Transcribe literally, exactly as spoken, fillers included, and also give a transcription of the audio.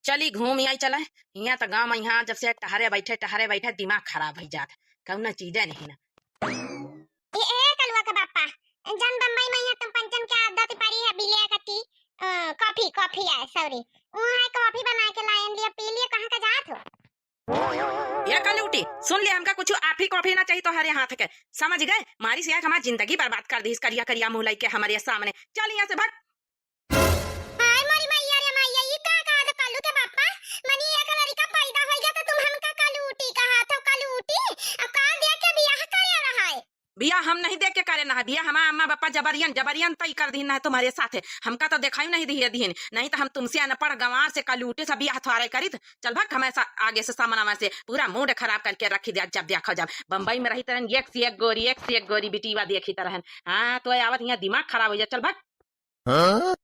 चली घूम आई चले। हियाँ त गाँव में यहाँ जब से टहरे बैठे, टहरे बैठे दिमाग खराब होइ जात, कौनो चीजे नहीं ना। ए, ए कलुआ के बापा, जन बम्बई में यहाँ तुम पंचन के आदत पड़ी है बिलिया कती, अ, कॉफी, कॉफी है, सॉरी, वो है कॉफी बना के लायन लिया, पी लिया, कहाँ का जात हो? ये कलूटी, सुन लिया, हमका कुछ आफी कॉफी ना चाहिए तोहरे हाथ के, समझ गए? मारी सिया हमार जिंदगी बर्बाद कर दी इस करिया करिया मुँह लइके हमरे सामने। चल यहाँ से भाग। हाय मोरी मैया रे मैया, ई का कहा था कल्लू के पापा? मनी एक लड़का पैदा हो गया तो तुम हमका कलूटी कहा था, कलूटी? अब का दे के बियाह करे रहा है? बियाह हम नहीं दे के करे ना है, बियाह हमार अम्मा बापा जबरियन, जबरियन तय कर दीन ना है तुम्हारे साथ है। हमका तो देखाई नहीं दिए दीन, नहीं तो हम तुमसे अनपढ़ गंवार से कलूटी से बियाह थोड़े करित। चल भाग, हमेशा आगे से सामना में से पूरा मूड खराब करके रखी दिया। जब देखो जब बम्बई में रही तरहन एक से एक गोरी, एक से एक गोरी बिटीवा देखी तरहन। हाँ, तो आवत यहाँ दिमाग खराब हो जाए। चल भाग। हाँ?